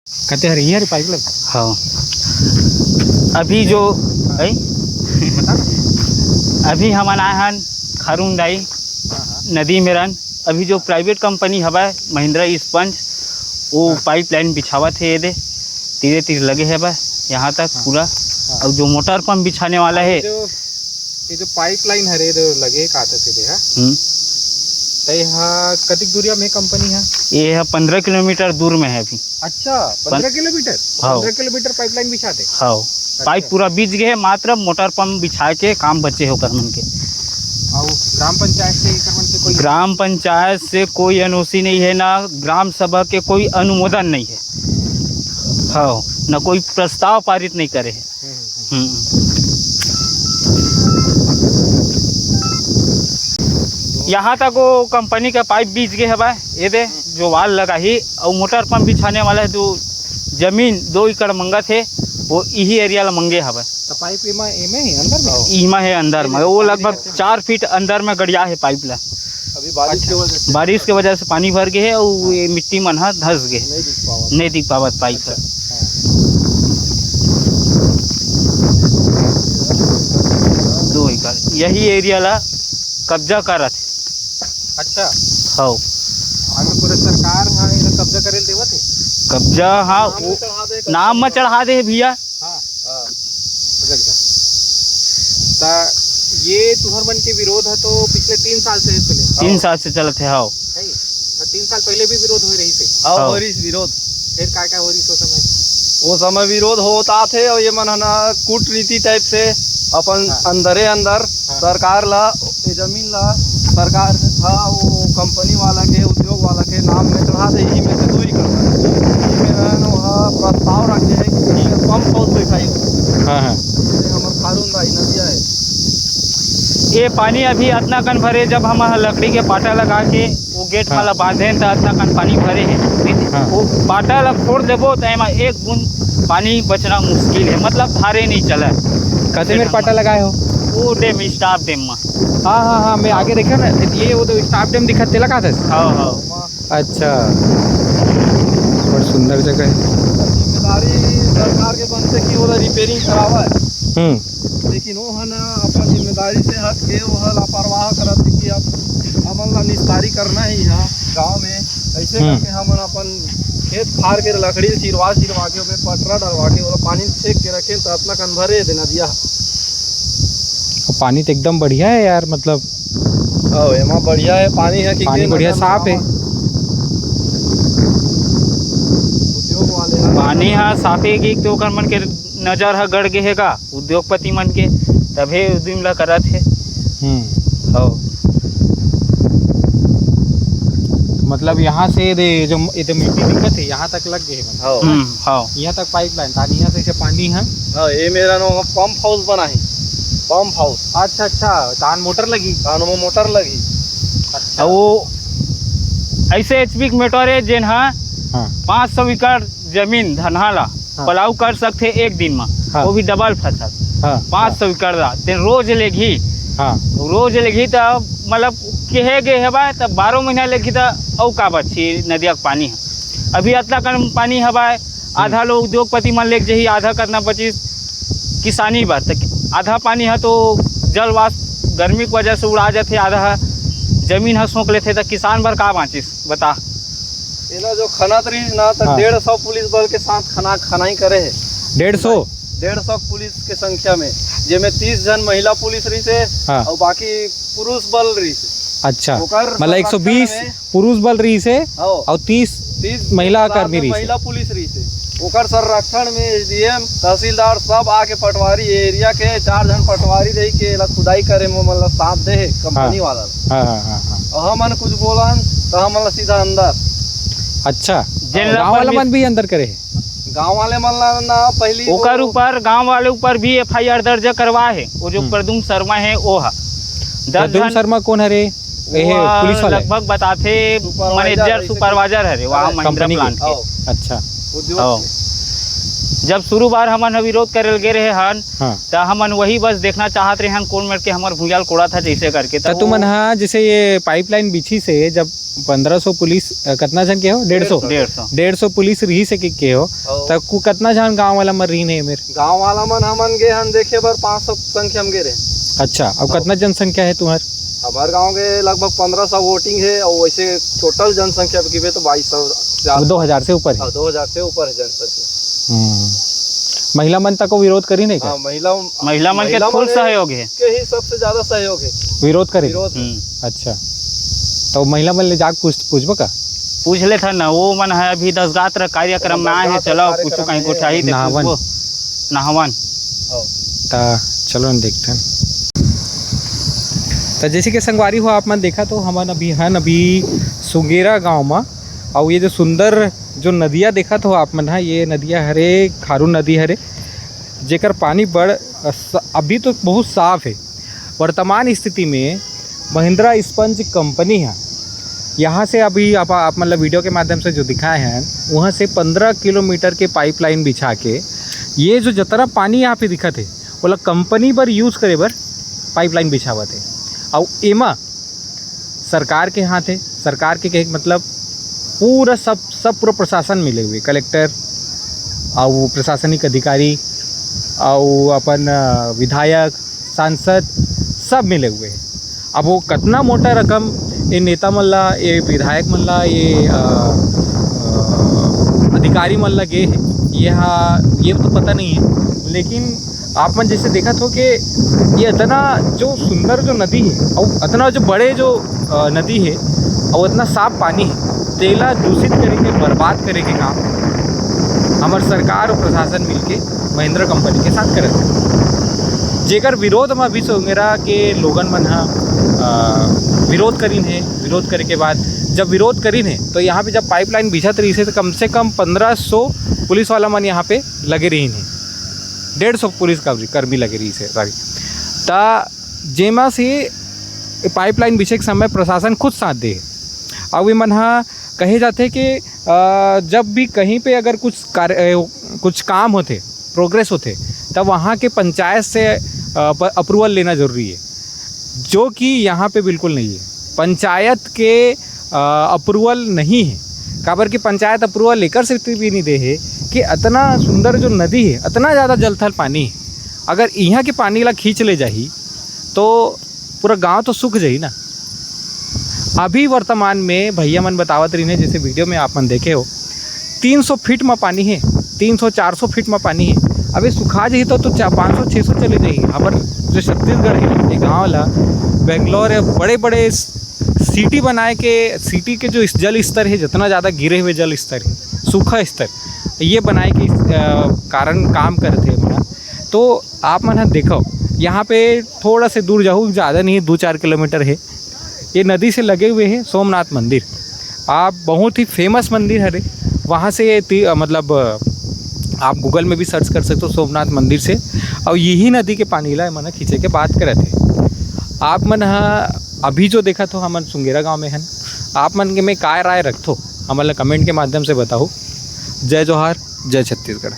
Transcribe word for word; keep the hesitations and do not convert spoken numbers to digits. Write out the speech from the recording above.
कहते हर इहाँ रे पाइप लग। हाँ। अभी जो है, अभी हमन आए हन खारुंडाई नदी मेरन। अभी जो प्राइवेट कंपनी हवय महिंद्रा स्पंज, वो हाँ। पाइपलाइन बिछावत हे, ये दे तीरे तीर लगे हवय यहाँ तक हाँ। पूरा। हाँ। और जो मोटर पंप बिछाने वाला है, जो ये जो पाइपलाइन हरे, जो लगे काटा सीधे है, हम्म। तो यहाँ कतिक दूरिया में कंपनी है? ये है पंद्रह किलोमीटर दूर में है अभी। अच्छा, पंद्रह किलोमीटर? हाँ। पंद्रह किलोमीटर पाइपलाइन बिछाते? हाँ। अच्छा। पाइप पूरा बिछ गए, मात्र मोटर पंप बिछा के काम बचे हे ओकर मन के। और ग्राम पंचायत से एकर मन के कोई? ग्राम पंचायत से कोई एनओसी नहीं है, ना ग्राम सभा के कोई अनुमोदन नहीं है। हाँ, ना कोई प्रस्ताव पारित नहीं करे है। हम्म। यहाँ तक वो कंपनी का पाइप बिछ गए हवय, ये दे जो वाल लगा ही, और मोटर पंप बिछाने वाला है जो जमीन दो एकड़ मंगत हे, वो इही एरिया ला मंगे हवय। तो पाइप एमा, एमे ही अंदर में? इमा है अंदर में, वो लगभग चार फीट अंदर में गड़िया है पाइप ला। अभी बारिश के वजह से? बारिश के वजह से पानी भर गए है और ये मिट्टी मन ह धस गए, नहीं दिख पावत। नहीं दिख पावत पाइप ह। अच्छा। हाँ। दो एकड़ यही एरिया ला कब्जा करत हे। अच्छा। हाँ। आगे पूरा सरकार ह एला कब्जा करे ल देवत हे? कब्जा, हाँ, नाम वो में चढ़ा दे, नाम में चढ़ा दे हे भैया। हाँ। हाँ। समझ गया। ता ये तुहर मन के विरोध है तो पिछले तीन साल से चले? तीन साल से चलत हे, हाँ। है? तो तीन साल पहले भी विरोध हो रही थे? हाँ, हाँ। हो रही विरोध। फिर का का हो रही सो समय? वो समय विरोध होत आत हे और ये मन है ना कूटनीति टाइप से अपन हाँ। अंदरे अंदर हाँ। सरकार ला, ये जमीन ला सरकार से था, वो कंपनी वाला के, उद्योग वाला के नाम में चढ़ा दे, इही में से दो एकड़। इही में है ना, वहाँ प्रस्ताव रखे है कि पंप हाउस बैठाई हो। हाँ, हाँ। ये हमर खारुंडाई नदिया है। ये पानी अभी अतना कन भरे, जब हम लकड़ी के पाटा लगा के वो गेट हाँ। वाला बांधे हैं, त अतना कन पानी भरे है। हाँ। वो पाटा ला फोड़ देबो, त एमा एक बूंद पानी बचना मुश्किल है, मतलब धारे नहीं चला। कते मेर पाटा लगाए हो? वो डैम, स्टाफ डैम में। हाँ, हाँ, हाँ, मैं आगे देखा ना, ये वो तो स्टाफ डैम दिखत, तेला कहा था? हाँ, हाँ। अच्छा, बड़ सुंदर जगह है। जिम्मेदारी सरकार के बनते कि ओला रिपेयरिंग करावय। हम्म। लेकिन वो ह ना अपन जिम्मेदारी से हट के वो ह लापरवाह करत हे कि अब हमन ला निस्तारी करना ही है गांव में। ऐसे हम्म। करके हमन अपन खेत खार के लकड़ी चिरवा चिरवा के ओमे पटरा डलवा के ओला पानी छेक के रखेन त अतना कन भरे दे नदिया। पानी तो एकदम बढ़िया है यार, मतलब। ओ, एमा बढ़िया है पानी है कि पानी के बढ़िया नजर साफ है। लगावा। उद्योग वाले ह। पानी ह साफ है कि तो ओकर मन के नजर ह गड़ गे हे का उद्योगपति मन के, तभे उद्यम ला करत हे। हम्म। हो। मतलब यहाँ से दे जो ये तो मिट्टी दिखत है, यहाँ तक लग गए हे, मतलब। हो। हम्म, हो। यहाँ तक पाइपलाइन, तान यहाँ से, से पानी है। हाँ, ये मेरा नो पंप हाउस बना है, पंप हाउस। अच्छा, अच्छा, तान मोटर लगी। तान वो मोटर लगी। अच्छा। वो ऐसे एचपी के मोटर है जेन हा हाँ। पाँच सौ एकड़ जमीन धनहा ला हाँ। पलाऊ कर सकथे एक दिन म, हाँ। वो भी डबल फसल। हाँ, पाँच सौ हाँ। एकड़ ला, तेन रोज लेगही। हाँ। रोज लेगही त मतलब कहे गे हवय त बारह महीना लेगही त अउ का बचही नदिया के पानी ह। अभी अतना कन पानी हवय, आधा लोग उद्योगपति मन लेग जही, आधा कतना बचिस किसानी बर। त आधा पानी ह तो जल वाष्प गर्मी के वजह से उड़ा जाथे, आधा ह जमीन ह सोख लेथे, त किसान बर का बाँचिस बता? एला जो खनत रहिस ना, त हाँ। डेढ़ सौ पुलिस बल के साथ खना, खनाई करे हे। डेढ़ सौ? डेढ़ सौ पुलिस के संख्या में, जेमे तीस झन महिला पुलिस रहिस हे हाँ। अउ बाकी पुरुष बल रहिस हे। अच्छा, ओकर मतलब संरक्षण एक सौ बीस में पुरुष बल रहिस हे हाँ। अउ तीस तीस महिला महिला कर्मी रहिस हे। महिला पुलिस रहिस हे। ओकर संरक्षण में एसडीएम, तहसीलदार सब आके पटवारी, एरिया के चार झन पटवारी रही के एला खुदाई करे में मतलब साथ दे हे कंपनी हाँ। वाला ला। हाँ, हाँ, हाँ, हाँ। अउ हमन कुछ बोलन त हमन ला सीधा अंदर। अच्छा, जेन ला गाँव वाला परमिश- मन भी अंदर करे हे? गाँव वाले मन ला ना पहली ओकर वो ऊपर, गाँव वाले ऊपर भी एफआईआर दर्ज करवा हे। वो जो हम्म। प्रद्युम्न शर्मा हे, वो हा। दस प्रद्युम्न झन शर्मा कौन हरे? ये वो पुलिस वाला हे? लगभग बताथे, supervisor मैनेजर, ऐसे supervisor हरे, वहाँ अच्छा, महिंद्रा कंपनी के? प्लांट के। हाँ। अच्छा। उद्योग हाँ। के। जब शुरू बार हमन ह विरोध करे ल गे रहे हन, हाँ। त हमन वही बस देखना चाहत रहे हन, कोन मेर के हमर भुइयां ल कोड़त हे जैसे करके। त त वो तुमन ह जैसे ये पाइपलाइन बिछिस हे, जब पन्द्रह सौ पुलिस, अ, कतना झन के हो? डेढ़ सौ। डेढ़ सौ। डेढ़ सौ पुलिस रहिस हे कि के हो? हो। त कु-, कतना झन गांव वाला मन रहिन हे एमेर? गांव वाला मन हमन गे हन देखे बर, पाँच सौ संख्या में गे रहे। अच्छा, अब हो। कतना जनसंख्या हे तुम्हार? हमार गांव के लगभग पन्द्रह सौ वोटिंग हे, और वैसे टोटल जनसंख्या गिबे तो बाईस सौ से अब दो हजार से ऊपर हे। हाँ, दो हजार से ऊपर हे जनसंख्या। हम्म। महिला मन तको विरोध करिन हे का? हाँ, महिला, महिला मन के महिला फुल मन सहयोग हे। के ही सबसे ज्यादा सहयोग हे। विरोध करिन? विरोध। हम्म। अच्छा, तो महिला मन ले जाके पूछ, पूछबो का? पूछ लेथन ना, वो मन ह अभी दसगात्र कार्यक्रम में आए हे, दसगात्र चलो कार्यक्रम कुछ कहीं में गोठाही ते नहावन। पूछबो। नहावन। हो। त चलो न देखथन। त जैसे कि संगवारी हो, आप मन देखत हो, हमन अभी हन अभी सुंगेरा गांव म, अउ ये जो सुंदर जो नदिया देखत हो आप मन ह, ये नदिया हरे, खारून नदी हरे, जेकर पानी बड़, अ, स-, अभी तो बहुत साफ हे। वर्तमान स्थिति में महिंद्रा स्पंज कंपनी ह, यहाँ से अभी आप, आप मतलब वीडियो के माध्यम से जो दिखाए हैं, वहाँ से पन्द्रह किलोमीटर के पाइपलाइन बिछा के ये जो जतना पानी यहाँ पे दिखत हे, ओला कंपनी बर यूज़ करे बर पाइपलाइन बिछावत हे। अउ एमा सरकार के हाथ हे। सरकार के कहे के मतलब पूरा सब, सब पूरा प्रशासन मिले हुए, कलेक्टर, अउ प्रशासनिक अधिकारी, अउ अपन, अ, विधायक, सांसद, सब मिले हुए हे। अब वो कतना मोटा रकम ये नेता मन ला, ये विधायक मन ला, ये, अ, अ, अधिकारी मन ला गे हे, ये हा, ये तो पता नहीं है, लेकिन आप मन जैसे देखत हो कि ये अतना जो सुंदर जो नदी हे, अउ अतना जो बड़े जो, अ, नदी हे, अउ अतना साफ पानी हे, तेला दूषित करे के, बर्बाद करे के काम हमर सरकार अउ प्रशासन मिलके महिंद्रा कंपनी के साथ करत हे, जेकर विरोध म अभी सुंगेरा के लोगन मन ह, अ, विरोध करिन हे। विरोध करे के बाद जब विरोध करिन हे, तो यहाँ पे जब पाइपलाइन बिछत रहिस हे, तो कम से कम पन्द्रह सौ पुलिस वाला मन यहाँ पे लगे रहिन हे, डेढ़ सौ पुलिस कर्मी, कर्मी लगे रहिस हे, सॉरी। त जेमा से पाइपलाइन बिछे के समय प्रशासन खुद साथ दे हे। अउ ये मन ह कहे जाथे कि, अ, जब भी कहीं पे अगर कुछ कार्य, अ, कुछ काम होथे, प्रोग्रेस होथे, तब वहाँ के पंचायत से, अ, प-, अप्रूवल लेना जरूरी है, जो कि यहाँ पे बिल्कुल नहीं है। पंचायत के, अ, अप्रूवल नहीं है, काबर कि पंचायत अप्रूवल एकर सेती भी नहीं दे है कि अतना सुंदर जो नदी है, अतना ज़्यादा जलथल पानी है, अगर इहाँ के पानी ला खींच ले जाही, तो पूरा गांव तो सूख जाही ना। अभी वर्तमान में भैया मन बतावत रहिन हे, जैसे वीडियो में आप मन देखे हो, तीन सौ फीट म पानी हे, तीन सौ चार सौ फीट म पानी हे। अभी सुखा जाही तो, तो चा-, पाँच सौ छः सौ चले जाही। हमर जो छत्तीसगढ़ हे, ये गांव ला बेंगलोर या बड़े-बड़े सिटी बनाए के, सिटी के जो इस जल स्तर हे, जितना ज़्यादा गिरे हुए जल स्तर हे, सूखा स्तर, ये बनाए के इस, अ, कारण काम करत हे मन ह। तो आप मन ह देखो, यहाँ पे थोड़ा से दूर जाहू, ज़्यादा नहीं, दो चार किलोमीटर है, ये नदी से लगे हुए है सोमनाथ मंदिर। आप बहुत ही फेमस मंदिर हरे, वहाँ से ये ती-, अ, मतलब, अ, आप गूगल में भी सर्च कर सकते हो सोमनाथ मंदिर से, और यही नदी के पानी ला मन ह खींचे के बात करत है। आप मन ह अभी जो देखत हो, हमन सुंगेरा गांव में हन, आप मन के में काय राय रखथो, हमन ला कमेंट के माध्यम से बताओ। जय जोहार, जय छत्तीसगढ़।